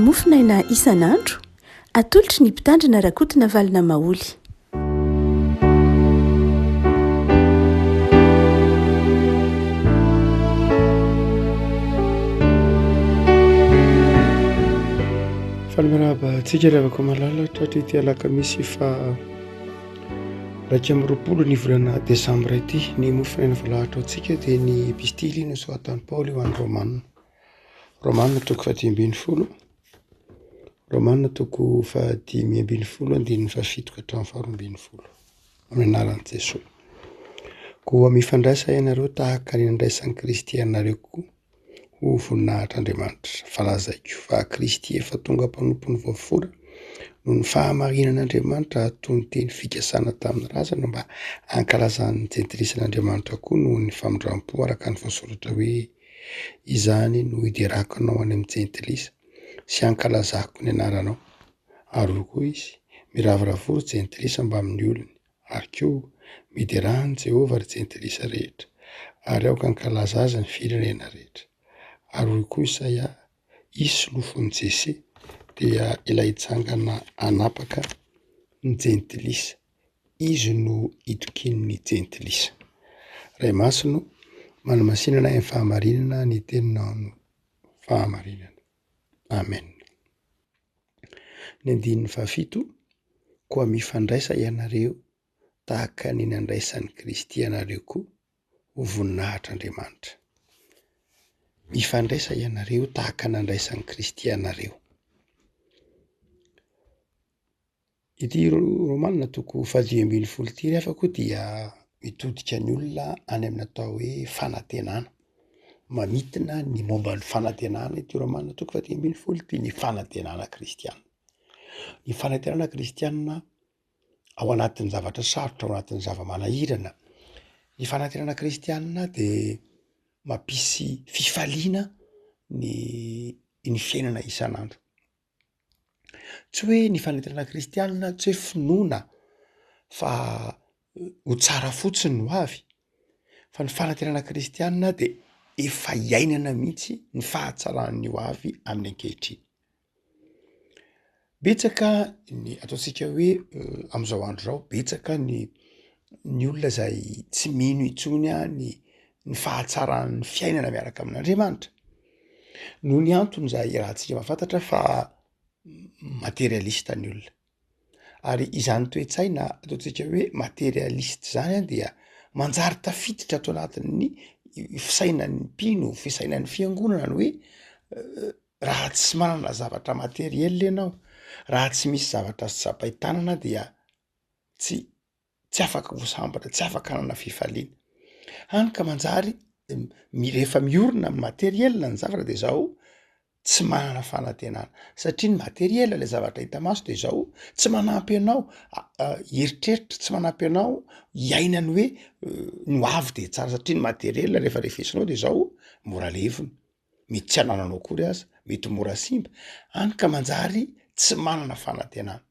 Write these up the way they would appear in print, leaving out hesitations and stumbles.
Mofonaina isan'andro, atolotry ny Mpitandrina Rakotonavalona Maholy. Faly miarahaba antsika ry havako malala tratry ity alakamisy faha 21 ny volana desambra ity. Ny mofonaina voalahatra ho antsika dia ny epistily nosoratan'i Paoly ho an'ny Romana. Romana toko fahadimy ambin'ny folo, Romana toko fahadimy ambin'ny folo andininy fahafito ka hatramin'ny faharoa ambin'ny folo. Amin'ny anaran'i Jesoa. Koa mifandraisa ianareo tahaka ny nandraisan'i Kristy anareo koa ho voninahitr'Andriamanitra. Fa lazaiko fa Kristy efa tonga mpanompon'ny voafora noho ny fahamarinan'Andriamanitra toy ny teny fikasana tamin'ny razana mba hankalazan'ny jentilisan'Andriamanitra koa noho ny famindram-po araka ny voasoratra hoe Izany no hiderako anao any amin'ny jentilisa sy hankalazako ny anaranao. Ary hoy koa izy, Miravoravoa ry jentilisa mbamin'ny olony, ary koa, Miderà an'i Jehovah, ry jentilisa rehetra, ary aoka hankalaza azy ny firenena rehetra. Ary hoy koa Isaia, Hisy lofon'i Jese, dia ilay hitsangana hanapaka ny jentilisa. Izy no itokian'ny jentilisa. Ray Masina o, manamasinana ahy amin'ny fahamarinana, ny teninao no fahamarinana. Amen. Ny andininy fahafito, koa mifandraisa ianareo tahaka ny nandraisan'i Kristy anareo koa ho voninahitr'Andriamanitra. Mifandraisa ianareo tahaka nandraisan'i Kristy anareo. Ity Romana toko fahadimy ambin'ny folo ity ry hafa koa dia mitodika ny olona any amin'ny atao hoe fanantenana. Mamintina ny momba ny fanantenana ity Romana toko fahadimy ambin'ny folo ity, ny fanantenana kristiana. Ny fanantenana kristiana ao anatin'ny zavatra sarotra, ao anatin'ny zava-manahirana. Ny fanantenana kristiana de mampisy fifaliana ny ny fiainana isan'andro. Tsy hoe ny fanentanana kristianina tsy hoe finoana fa ho tsara fotsiny ny ho avy, fa ny fanantenana kristianina de efa iainana mihitsy ny fahatsaran'ny ho avy amin'ny ankehitriny. Betsaka ny ataontsika hoe am'zao andro zao, betsaka ny ny olona zay tsy mino intsony ny ny fahatsaran'ny fiainana miaraka amin'Andriamanitra. Noho ny antony izay iarahantsika mahafantatra fa materialista ny olona, ary izany toe-tsaina ataontsika hoe materialista zany an dia manjary tafiditra ato anatin'ny fisainan'ny mpino, fisainan'ny fiangonana ny hoe raha tsy manana zavatra materiel ianao, raha tsy misy zavatra azo tsapain-tanana dia tsy tsy afaka ho sambatra, tsy afaka hanana fifaliana. Hany ka manjary rehefa miorina amy materiel ny zavatra de zao tsy manana fanantenana satria ny materiel le zavatra hita maso de zao tsy manampy anao hieritreritra, tsy manampy anao hiaina ny hoe ny ho avy de tsara satria ny materiel rehefa refesinao de zao mora levona, mety tsy anananao akory aza, mety mora simba, hany ka manjary tsy manana fanantenana.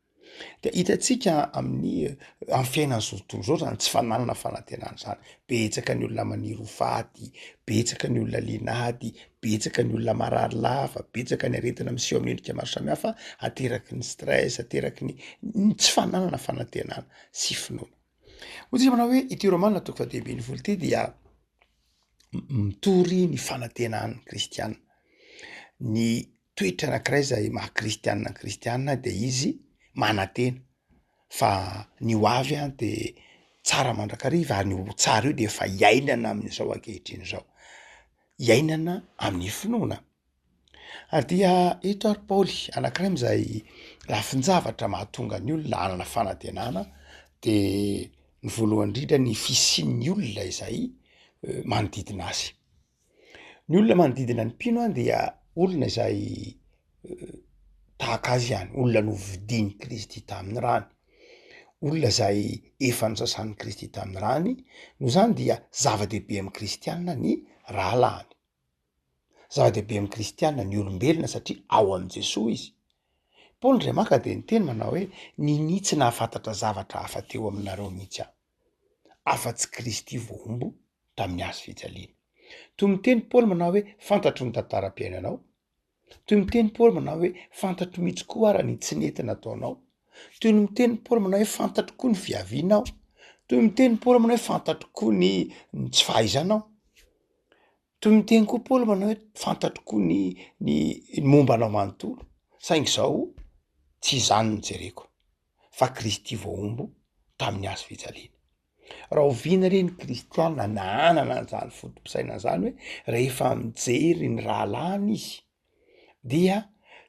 De hitantsika amin'ny amin'ny fiainan'izao tontolo izao zany tsy fananana fanantenana zany, betsaka ny olona maniry ho faty, betsaka ny olona liana ady, betsaka ny olona marary lava, betsaka ny aretina miseho amin'ny endrika maro samihafa ateraky ny stress, ateraky ny ny tsy fananana fanantenana sy finoana. Hoy tsika manao hoe ity Romana toko fahadimy ambin'ny folo ity dia mitory ny fanantenan'ny kristiana, ny toetra anankiray zay maha kristianina ny kristianina de izy manantena fa ny ho avy an de tsara mandrakariva ary ny ho tsara io de efa iainana amin'izao ankehitriny izao, iainana amin'ny finoana. Ary dia eto ary Paoly anankiray am'zay lafin-javatra mahatonga ny olona hanana fanantenana de ny voalohany indrindra ny fisian'ny olona izay manodidina azy. Ny olona manodidina ny mpino an dia olona izay tahaka azy ihany, olona novidian'i Kristy tamin'ny rany, olona izay efa nosasan'i Kristy tamin'ny rany, noho izany dia zava-dehibe amin'ny kristianina ny rahalahiny, zava-dehibe amin'ny kristianina ny olombelona satria ao amin'i Jesoa izy. Paoly indray maka dia niteny manao hoe ninia tsy nahafantatra zavatra hafa teo aminareo mihitsy aho, afa-tsy Kristy voahombo tamin'ny hazo fijaliana. Toy miteny Paoly manao hoe fantatro ny tantaram-piainanao. Toy ny miteny Paoly manao hoe fantatro mihitsy koa ara ny tsy nety nataonao. Toy ny miteny Paoly manao hoe fantatro koa ny fiavianao. Toy ny miteny Paoly manao hoe fantatro koa ny ny tsy fahaizanao. Toy ny miteny koa Paoly manao hoe fantatro koa ny ny ny momba anao manontolo, saingy izao tsy izany no jereko fa Kristy voahombo tamin'ny hazo fijaliana. Rahoviana re ny kristiana nanana an'izany foto-pisainana zany hoe rehefa mijery ny rahalahiny izy dia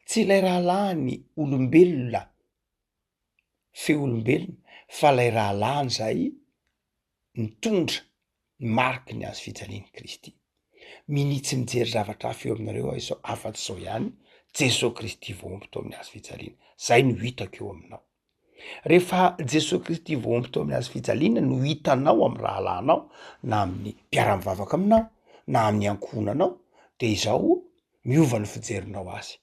tsy ilay rahalahiny olombelona feo olombelona fa ilay rahalahiny zay nitondra ny mariky ny hazo fijalian'i Kristy. Minia tsy mijery zavatra hafa eo aminareo aho izao afa-tsy izao ihany, Jesoa Kristy voahombo tao amin'ny hazo fijaliana. Zay no hitako eo aminao. Rehefa Jesoa Kristy voahombo teo amin'ny hazo fijaliana no hitanao amin'ny rahalahinao na amin'ny mpiara-mivavaka aminao na amin'ny ankohonanao de izao miova ny fijerinao azy,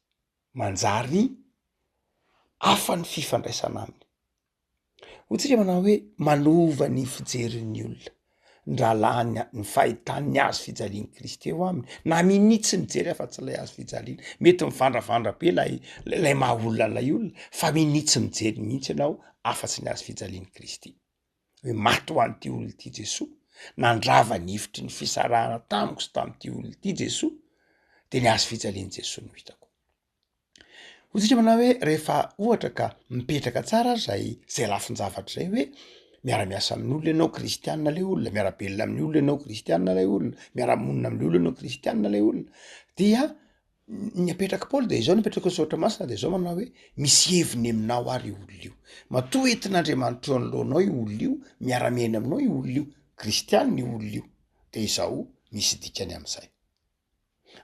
manjary hafa ny fifandraisana aminy. Hoy tsika manao hoe manova ny fijerin'ny olona. ny rahalahiny ny fahitany ny hazo fijalian'i Kristy eo aminy, na minia tsy mijery afa-tsy ilay hazo fijaliana, mety mivandravandra be lay lay maha olona an'ilay olona fa minia tsy mijery mihitsy ianao afa-tsy ny hazo fijalian'i Kristy, hoe maty ho an'ity olona ity Jesoa, nandrava ny efitry ny fisarahana tamiko sy tamin'ity olona ity Jesoa, de ny hazo fijalian'i Jesoa no hitako. Hoy tsika manao hoe rehefa ohatra ka mipetraka tsara ary zay zay lafin-javatra zay hoe miara-miasa amin'olona ianao kristianina lay olona, miara-belona amin'ny olona ianao kristianina lay olona, miara-monina amin'ny olona ianao kristianina lay olona, dia ny apetrak'i Paoly de izao, ny apetraky ny soratra masina de zao manao hoe misy heviny aminao ary io olona io, matoa entin'Andriamanitra eo anoloanao io olona io, miara-miaina aminao io olona io, kristianina io olona io, de izao misy dikany am'zay.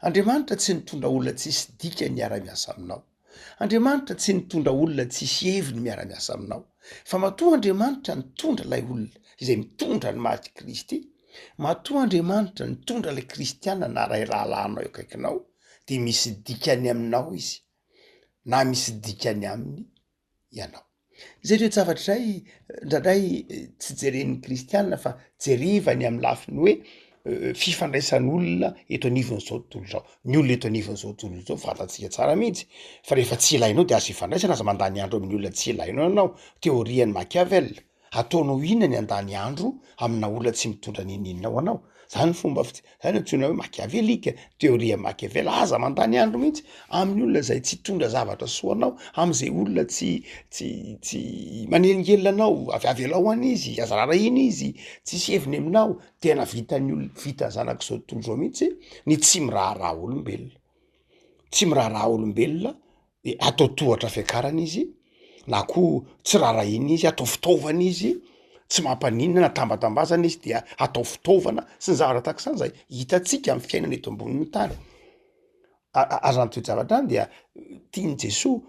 Andriamanitra tsy nitondra olona tsisy dikany hiara-miasa aminao. Andriamanitra tsy nitondra olona tsisy heviny miara-miasa aminao. Fa matoa Andriamanitra nitondra ilay olona izay mitondra ny maty Kristy, matoa Andriamanitra nitondra ilay kristiana na ray rahalahinao eo akaikinao, dia misy dikany aminao izy na misy dikany aminy ianao. Izay toe-javatra izay indraindray tsy jeren'ny kristianina fa jerevany amin'ny lafiny hoe fifandraisan'olona eto anivon'izao tontolo izao. Ny olona eto anivon'izao tontolo izao fantatsika tsara mihitsy fa rehefa tsy ilainao de azo ifandraisana, aza mandany andro amin'ny olona tsy ilainao ianao, teorian'i Machiavel. Ataonao inona ny handany andro amina olona tsy mitondra n'inon'inona ho anao? Zany ny fomba fij- zany antsoina hoe machiavélique, théorie Machiavel, aza mandany andro mihitsy amin'ny olona zay tsy hitondra zavatra soa anao, am'zay olona tsy tsy tsy manelingelina anao, avy avelao any izy, aza rarahina izy, tsisy heviny aminao, tena vitan'ny ol- vitan'ny zanak'izao tontolo izao mihitsy ny tsy miraharaha olombelona, tsy miraharaha olombelona de atao tohatra fiakarana izy na koa tsy rarahina izy atao fitaovana izy, tsy mampaninona na tambatambazana izy dia atao fitaovana sy ny zavatra tahaka izany zay hitantsika amin'ny fiainana eto ambonin'ny tany. Ary zany toe-javatra any dia tian'i Jesoa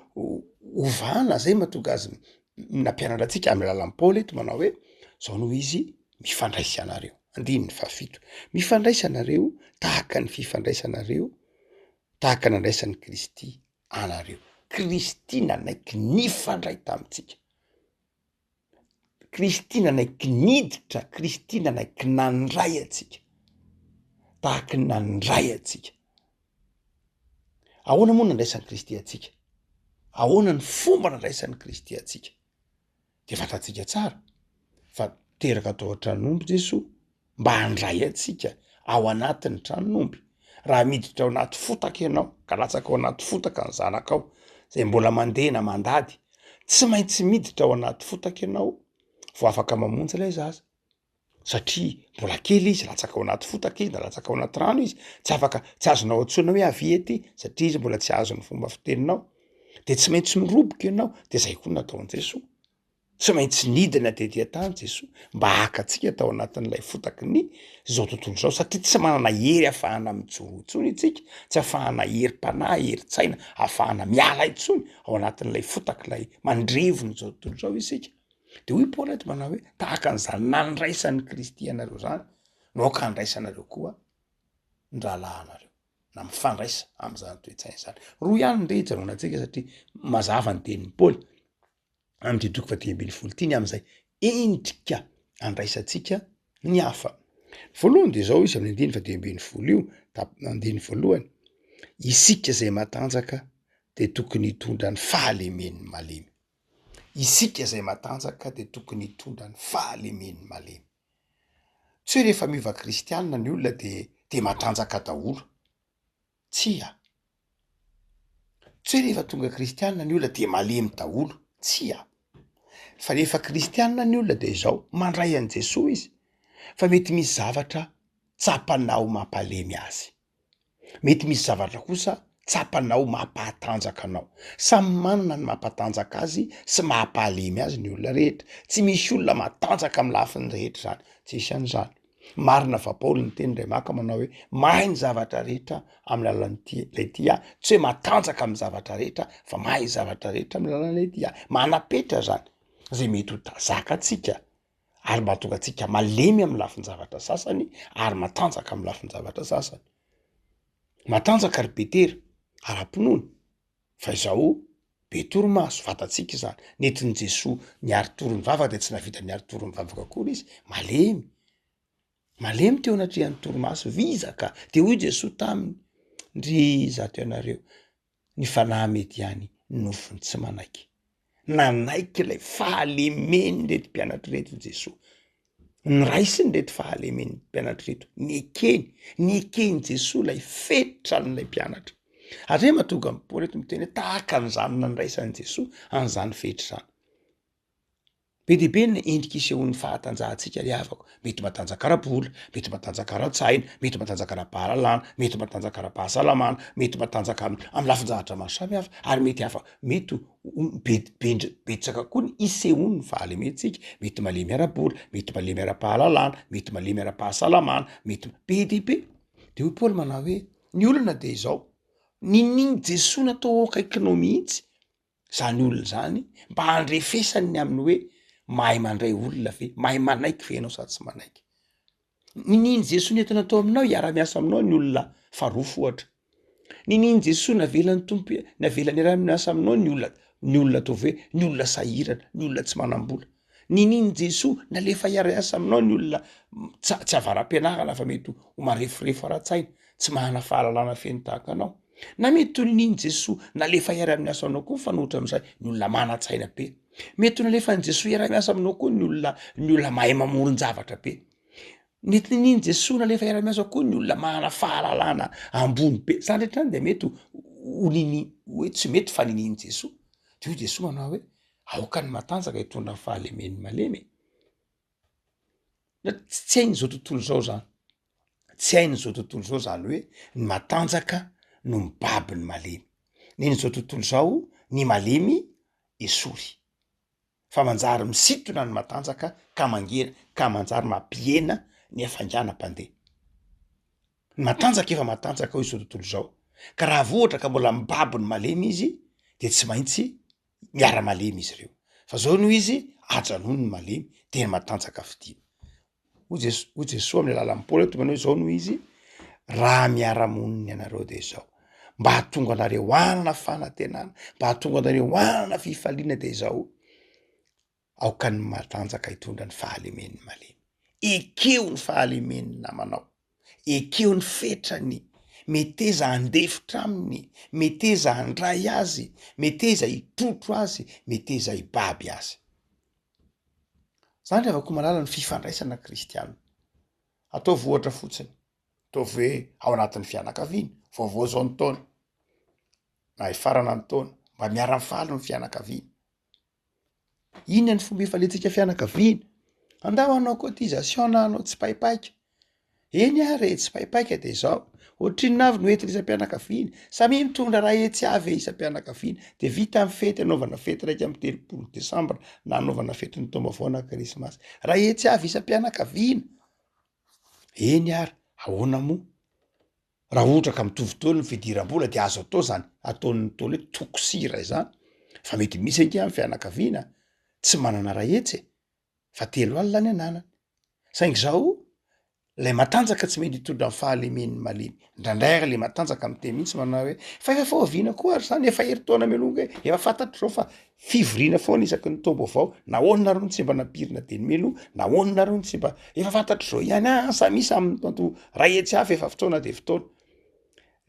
hovana zay mahatonga azy nampianatra antsika amin'ny alalan'i Paoly eto manao hoe zao no izy mifandraisa ianareo, andininy fahafito, mifandraisa ianareo tahaka ny fifandraisanareo tahaka ny andraisan'i Kristy anareo. Kristy nanaiky nifandray tamintsika. Kristy nanaiky niditra, Kristy nanaiky nandray antsika. Tahaky ny nandray antsika. Ahoana moa nandraisan'i Kristy antsika? Ahoana ny fomba nandraisan'i Kristy antsika? De fantatsika tsara fa teraka tao an-tran'omby Jesoa mba handray antsika ao anatin'ny tranon'omby. Raha miditra ao anaty fotaka ianao ka latsaka ao anaty fotaka ny zanakao zay mbola mandeha na mandady, tsy maintsy miditra ao anaty fotaka ianao vao afaka mamonjy ilay zaza satria mbola kely izy, latsaka ao anaty fotaka izy na latsaka ao anaty rano izy, tsy afaka tsy azonao antsoina hoe avia ety satria izy mbola tsy azon'ny fomba fiteninao, de tsy maintsy miroboka ianao, de zay koa nataon'i Jesoa. Tsy maintsy nidina tety an-tany Jesoa mba haka antsika tao anatin'ilay fotaky ny zao tontolo izao satria tsy manana hery afahana mijoro intsony isika, tsy afahana herim-panahy, herin-tsaina afahana miala intsony ao anatin'ilay fotak'ilay mandrevona izao tontolo izao isika. De hoy Paoly eto manao hoe tahaka an'izany nandraisan'i Kristy anareo zany no aoka handraisanareo koa ny rahalahinareo na mifandraisa am'zany toe-tsaina zany. Roa ihany ny re ijanonantsika satria mazava ny tenin'i Paoly. amin'ity toko fahadimy ambin'ny folo ity ny amin'izay endrika andraisantsika ny hafa. Voalohany de zao izy amin'ny andininy fahadimy ambin'ny folo io, tap- andininy voalohany. Isika izay matanjaka dia tokony hitondra ny fahalemen'ny malemy. Isika izay matanjaka dia tokony hitondra ny fahalemen'ny malemy. Tsy hoe rehefa miova kristianina ny olona dia dia matanjaka daholo. Tsia. Tsy hoe rehefa tonga kristianina ny olona dia malemy daholo. Tsia. Fa rehefa kristianina ny olona dia izao, mandray an'i Jesoa izy, fa mety misy zavatra tsapanao mampalemy azy. Mety misy zavatra kosa tsapanao mampahatanjaka anao. Samy manana ny mampatanjaka azy sy mahampahalemy azy ny olona rehetra. Tsy misy olona matanjaka amin'ny lafiny rehetra izany. Tsisy an'izany. Marina fa Paoly niteny indray maka manao hoe mahay ny zavatra rehetra amin'ny alalan'ity ilay tia ahy. Tsy hoe matanjaka amin'ny zavatra rehetra fa mahay ny zavatra rehetra amin'ny alalan'ilay tia ahy. Manam-petra izany izay mety ho zakantsika ary mahatonga antsika malemy amin'ny lafin-javatra sasany ary matanjaka amin'ny lafin-javatra sasany. Matanjaka ry Petera ara-pinoana fa izao be torimaso, fantatsika izany. Nentin'i Jesoa niari-tory nivavaka dia tsy nahavita niari-tory nivavaka akory izy, malemy, malemy teo anatrehan'ny torimaso, vizaka. De hoy Jesoa taminy, ndry izato ianareo, ny fanahy mety ihany, ny nofony tsy manaiky. Nanaiky ilay fahalemen'ireto mpianatra ireto Jesoa. Niraisiny ireto fahalemen'ny mpianatra ireto, nekeny, neken'i Jesoa ilay fetran'ilay mpianatra. Ary zay mahatonga an'i Paoly eto miteny hoe tahaka an'izany nandraisan'i Jesoa an'izany fetra izany. Be dia be ny endrika isehoan'ny fahatanjahantsika ry havako, mety matanjaka ara-bola, mety matanjaka ara-tsaina, mety matanjaka ara-pahalalana, mety matanjaka ara-pahasalamana, mety matanjaka am- amin'ny lafin-javatra maro samihafa ary mety hafa mety ho be- bendr- betsaka koa ny isehoan'ny fahalementsika, mety malemy ara-bola, mety malemy ara-pahalalana, mety malemy ara-pahasalamana, mety be dia be. De hoy Paoly manao hoe ny olana de izao, ninian'i Jesoa natao ao akaikinao mihitsy zany olona zany mba handrefesany ny amin'ny hoe mahay mandray olona ve, mahay manaiky ve ianao sa tsy manaiky. Ninian'i Jesoa nentina tao aminao hiara-miasa aminao ny olona farofy ohatra. Ninian'i Jesoa navelan'ny Tompo navelany hiara-miasa aminao ny olona ny olona ataovy hoe ny olona sahirana, ny olona tsy manam-bola. Ninian'i Jesoa nalefa hiara-hiasa aminao ny olona tsa- tsy avara-pianarana fa mety ho mareforefo ara-tsaina, tsy manana fahalalana feno tahaka anao. Na mety ho ninian'i Jesoa nalefa hiara-miasa aminao koa mifanohitra amin'izay ny olona manan-tsaina be. Mety ho nalefan'i Jesoa hiara-miasa aminao koa ny olona ny olona mahay mamoron-javatra be. Mety ninian'i Jesoa nalefa hiara-miasa koa ny olona manana fahalalana ambony be. Zany rehetra zany de mety ho nini- hoe tsy mety fa ninian'i Jesoa. De hoy Jesoa manao hoe aoka ny matanjaka hitondra ny fahalemen'ny malemy e. Na tsy hain'izao tontolo izao zany, tsy hain'izao tontolo izao zany hoe ny matanjaka no mibaby ny malemy. Nen'izao tontolo izao ny malemy esory. Fa manjary misintona ny matanjaka ka mangena ka manjary mampihena ny hafainganam-pandeha. Ny matanjaka efa matanjaka hoy izao tontolo izao, ka raha vao ohatra ka mbola mibaby ny malemy izy de tsy maintsy miara-malemy izy ireo. Fa zao noho izy ajanony ny malemy de ny matanjaka fidiana. Hoy Jes- hoy Jesoa amin'ny alalan'i Paoly eto manao hoe zao no izy, raha miara-monina ianareo de izao, mba hahatonga anareo hanana fanantenana, mba hahatonga anareo hanana fifaliana de izao, aoka ny matanjaka hitondra ny fahalemen'ny malemy. Ekeo ny fahalemen'ny namanao, ekeo ny fetrany, meteza handefitra aminy, meteza handray azy, meteza hitrotro azy, meteza hibaby azy. Zany ry havako malala ny fifandraisana kristiana. Ataovy ohatra fotsiny, ataovy hoe ao anatin'ny fianakaviana, vaovao zao ny taona, na hifarana ny taona, mba miara-mifaly ny fianakaviana. Inona ny fomba ifaliantsika fianakaviana? Andao hanao cotisation na hanao tsipaipaika. Eny ary e, tsipaipaika de zao, ohatrinona avy no entina isam-pianakaviana? Samia mitondra ray hetsy avy e isam-pianakaviana, de vita ny fety, anaovana fety 31 desambra na anaovana fetin'ny taom-baovao na krismasy, ray hetsy avy isam-pianakaviana. Eny ary, ahoana moa? Raha ohatra ka mitovy daholo ny fidiram-bola de azo atao zany ataon'ny Ntaolo hoe toko sira izany, fa mety misy ange amin'ny fianakaviana tsy manana ray hetsy e, fa 30 ny ananany. Saingy zao, lay matanjaka tsy mety hitondra ny fahalemen'ny malemy. Indraindray ary le matanjaka miteny mihitsy manao hoe fa efa fahoviana koa ary zany, efa herintaona mialoha nge, efa fantatro zao fa fivoriana foana isaky ny taom-baovao, nahoana nareo no tsy mba nampirina teny mialoha, nahoana nareo no tsy mba, efa fantatro zao ihany ah, samia samy mitanto ray hetsy hafa efa fotoana de fotoana.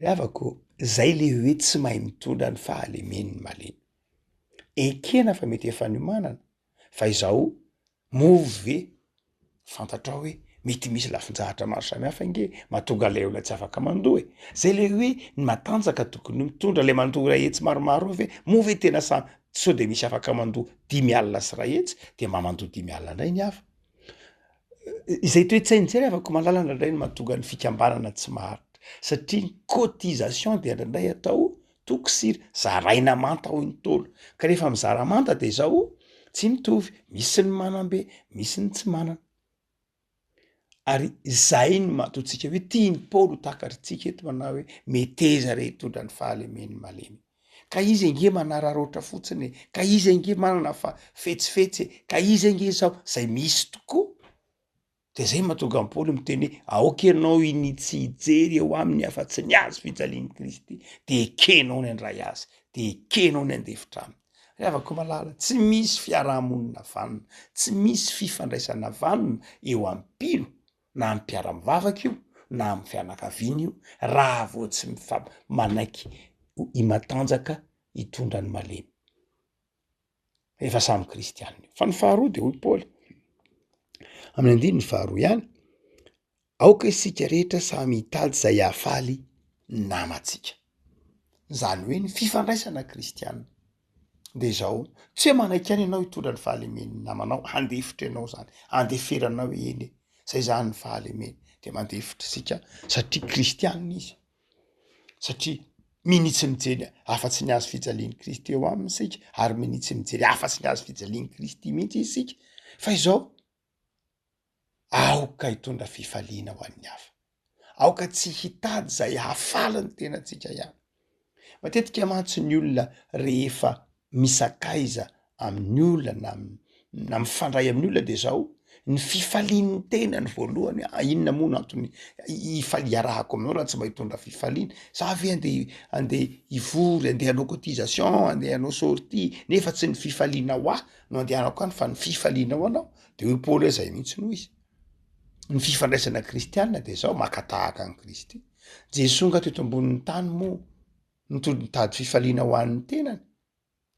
Ry havako, zay le hoe tsy mahay mitondra ny fahalemeny ny malemy. Ekena fa mety efa niomanana, fa izao moa ve fantatrao hoe mety misy lafin-javatra maro samihafa ange mahatonga an'ilay olona tsy afaka mandoa e! Zay le hoe ny matanjaka tokony mitondra, le mandoa iray hetsy maromaro eo ve, moa ve tena samy sao de misy afaka mandoa 150 de mba mandoa 50 indray ny hafa? Izay toe-tsaina izay ry havako malala indraindray no mahatonga ny fikambanana tsy maharitra satria ny cotisation dia indraindray atao toko sira, zaraina manta hoy ny Ntaolo, ka rehefa mizara manta de izao tsy mitovy, misy ny manam-be, misy ny tsy manana, ary izay no mahatonga antsika hoe tian'i Paoly ho takatritsika eto manao hoe meteza re hitondra ny fahalemen'ny malemy. Ka izy ange manararaotra fotsiny e, ka izy ange manana fa fetsifetsy e, ka izy ange zao, zay misy tokoa. De zay mahatonga an'i Paoly miteny hoe aoka ianao iny tsy hijery eo aminy afa-tsy ny hazo fijalian'i Kristy, de ekenao ny handray azy, de ekenao ny handefitra aminy. Ry havako malala, tsy misy fiarahamonina vanona, tsy misy fifandraisana vanona eo amin'ny mpino na amin'ny mpiara-mivavaka io na amin'ny fianakaviana io raha vao tsy mifa- manaiky i matanjaka hitondra ny malemy. Efa samy kristianina io. Fa ny faharoa de hoy Paoly amin'ny andininy faharoa ihany, aoka isika rehetra samy hitady izay hahafaly ny namantsika. Zany hoe ny fifandraisana kristianina. De izao, tsy hoe manaiky ihany ianao hitondra ny fahalemen'ny namanao, handefitra ianao zany, andeferanao hoe eny e, zay zany ny fahalemeny, de mandefitra isika satria kristianina izy, satria minia tsy mijery afa-tsy ny hazo fijalian'i Kristy eo aminy isika, ary minia tsy mijery afa-tsy ny hazo fijalian'i Kristy mihitsy isika, fa izao, Aoka hitondra fifaliana ho an'ny hafa. Aoka tsy hitady izay hahafaly ny tenantsika ihany. Matetika mantsy ny olona rehefa misakaiza amin'ny olona na na mifandray amin'ny olona de zao, ny fifalian'ny tenany voalohany hoe ah inona moa no antony hifa- hiarahako aminao raha tsy mba hitondra fifaliana, za ve andeha andeha hivory, andeha hanao cotisation, andeha hanao sortie nefa tsy ny fifaliana ho ahy no andehanako any fa ny fifaliana ho anao. De hoy Paoly hoe zay mihitsy no izy. Ny fifandraisana kristianina de zao, maka tahaka an'i Kristy. Jesoa nga teto ambonin'ny tany moa nitody nitady fifaliana ho an'ny tenany?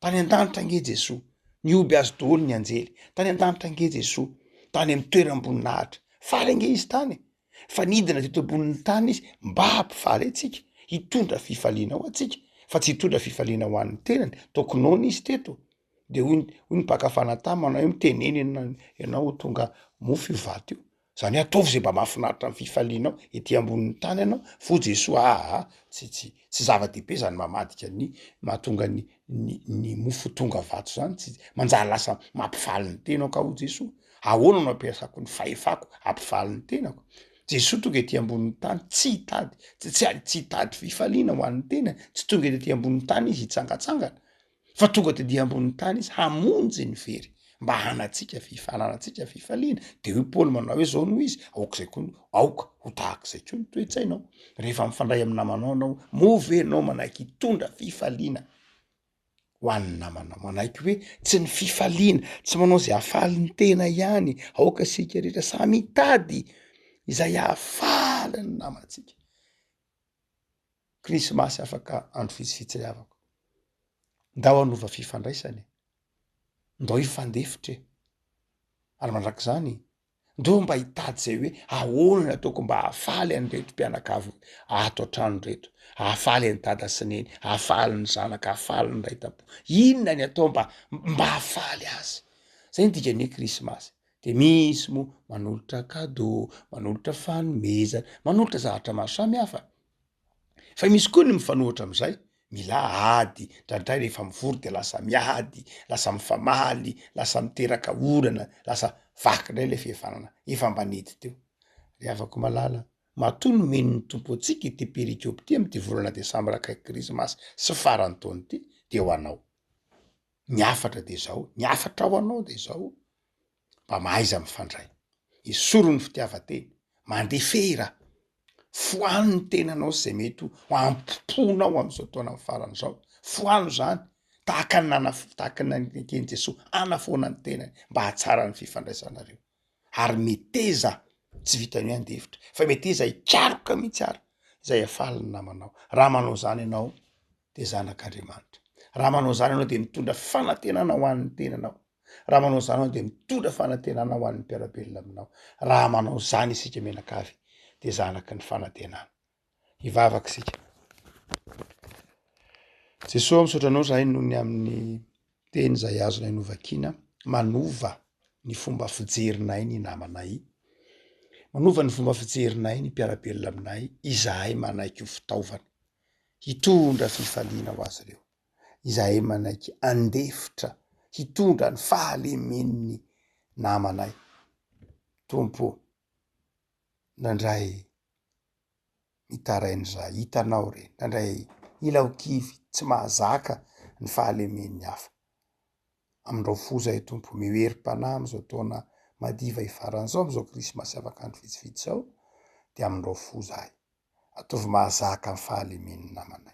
Tany an-danitra ange Jesoa, nihoby azy daholo ny anjely. Tany an-danitra ange Jesoa, tany amin'ny toeram-boninahitra. Faly ange izy tany e! Fa nidina teto ambonin'ny tany izy mba hampifaly antsika, hitondra fifaliana ho antsika, fa tsy hitondra fifaliana ho an'ny tenany. Toky noana izy teto, De hoy ny hoy ny mpaka fanahy taminy manao hoe mitenena ianao ianao ho tonga mofo io vato io, zany hoe ataovy zay mba mahafinaritra ny fifalianao ety ambonin'ny tany ianao, f'hoy Jesoa aa tsy tsy tsy zava-dehibe zany mamadika ny mahatonga ny ny ny mofo ho tonga vato zany, tsy manjary lasa mampifaly ny tenako aho hoy Jesoa, ahoana no ampiasako ny fahefako hampifaly ny tenako? Jesoa tonga ety ambonin'ny tany tsy hitady tsy tsy tsy hitady fifaliana ho an'ny tenany, tsy tonga ety ambonin'ny tany izy hitsangatsangana, Fa tonga tety ambonin'ny tany izy hamonjy ny very, mba hanantsika fifalanantsika fifaliana. De hoy Paoly manao hoe zao no izy, aoka izay koa no, aoka ho tahak'izay koa ny toe-tsainao. Rehefa mifandray amin'ny namanao anao, moa ve ianao manaiky hitondra fifaliana ho an'ny namanao? Manaiky hoe tsy ny fifaliana, tsy manao zay hahafaly ny tena ihany, aoka isika rehetra samy hitady izay hahafaly ny namantsika. Krismasy afaka andro vitsivitsy ry havako. Ndao hanova fifandraisana e! Ndao hifandefitra e! Ary mandrak'izany, ndao mba hitady izay hoe ahoana ny ataoko mba hahafaly an'ireto mpianakavy ato an-trano ireto, hahafaly an'i dada sy neny, hahafaly ny zanaka, hahafaly ny ray tam-po. Inona ny atao mba mba hahafaly azy? Zay ny dikan'ny hoe krismasy. De misy moa manolotra cadeau, manolotra fanomezana, manolotra zavatra maro samihafa. Fa misy koa ny mifanohitra am'zay, mila ady, ndraindray rehefa mivory de lasa miady, lasa mifamaly, lasa miteraka olana, lasa vaky ndray le fihavanana efa mba nety teo. Ry havako malala, matoa nomen'ny Tompo antsika ity perikope ity am'ty volana desambra akaiky krismasy sy faran'ny taona ity de ho anao. Ny hafatra de zao, ny hafatra ho anao de zao, mba mahaiza mifandray, esory ny fitiavan-tena, mandefera, foano ny tenanao sy zay mety ho ampoponao am'zao taona farany zao, foano zany, tahaka ny nanaf- tahaka ny naneken'i Jesoa hanafoana ny tenany mba hahatsara ny fifandraisanareo, ary meteza tsy vitan'ny hoe handefitra fa meteza hikaroka mihitsy ary. Izay hahafaly ny namanao. Raha manao izany ianao dia zanak'Andriamanitra. Raha manao izany ianao dia mitondra fanantenana ho an'ny tenanao. Raha manao izany ianao dia mitondra fanantenana ho an'ny mpiara-belona aminao. Raha manao izany isika mianakavy dia zanaky ny fanantenana. Hivavaka isika. Jesoa misaotra anao zahay noho ny amin'ny teny izay azonay novakiana manova ny fomba fijerinay ny namanay, manova ny fomba fijerinay ny mpiara-belona aminay izahay manaiky ho fitaovana hitondra fifaliana ho azy ireo, izahay manaiky handefitra hitondra ny fahalemen'ny namanay. Tompo ô, nandray mitaraina izahay, hitanao re, nandray ila ho kivy, tsy mahazaka ny fahalemen'ny hafa. Amindrao fo izahay Tompo, omeo herim-panahy amin'izao taona madiva hifarana izao, amin'izao krismasy afaka andro vitsivitsy izao, dia amindrao fo izahay. Ataovy mahazaka ny fahalemen'ny namanay.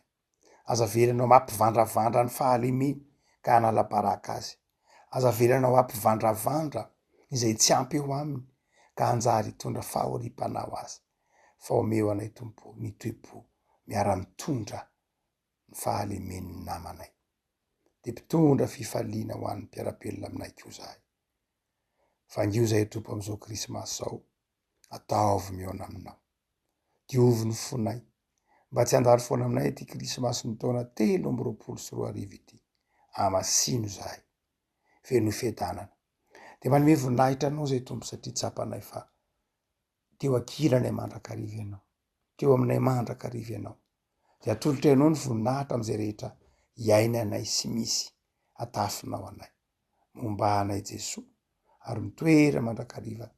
Aza avelanao mampivandravandra ny fahalemeny ka hanala baraka azy. Aza avelanao hampivandravandra izay tsy ampy eo aminy ka hanjary hitondra fahoriam-panahy ho azy. Fa omeo anay Tompo ny toe-po miara-mitondra ny fahalemen'ny namanay. Dia mpitondra fifaliana ho an'ny mpiara-belona aminay koa izahay. Vangio izahay Tompo amin'izao Krismasy izao. Ataovy mihaona aminao. Diovy ny fonay, mba tsy handalo foana aminay ity Krismasin'ny taona 2023 ity. Amasino izahay. Fenoy fiadanana. Dia manome voninahitra Anao izay Tompo satria tsapanay fa teo ankilanay mandrakariva Ianao. Teo aminay mandrakariva Ianao. Dia atolotray Anao ny voninahitra amin'izay rehetra iainanay sy misy atafinao anay. Momba anay Jesoa ary mitoera mandrakariva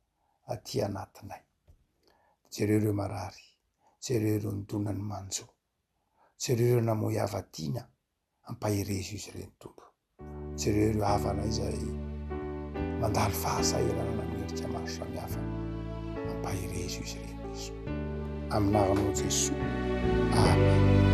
aty anatinay. Jereo ireo marary, jereo ireo nidona ny manjo, jereo ireo namoy hava-tiana, ampaherezo izy ireny Tompo. Jereo ireo havana izay mandalo fahasahiranana amin'ny endrika maro samihafa, ampaherezo izy ireny Jesoa. Amin'ny anaranao Jesoa. Amen.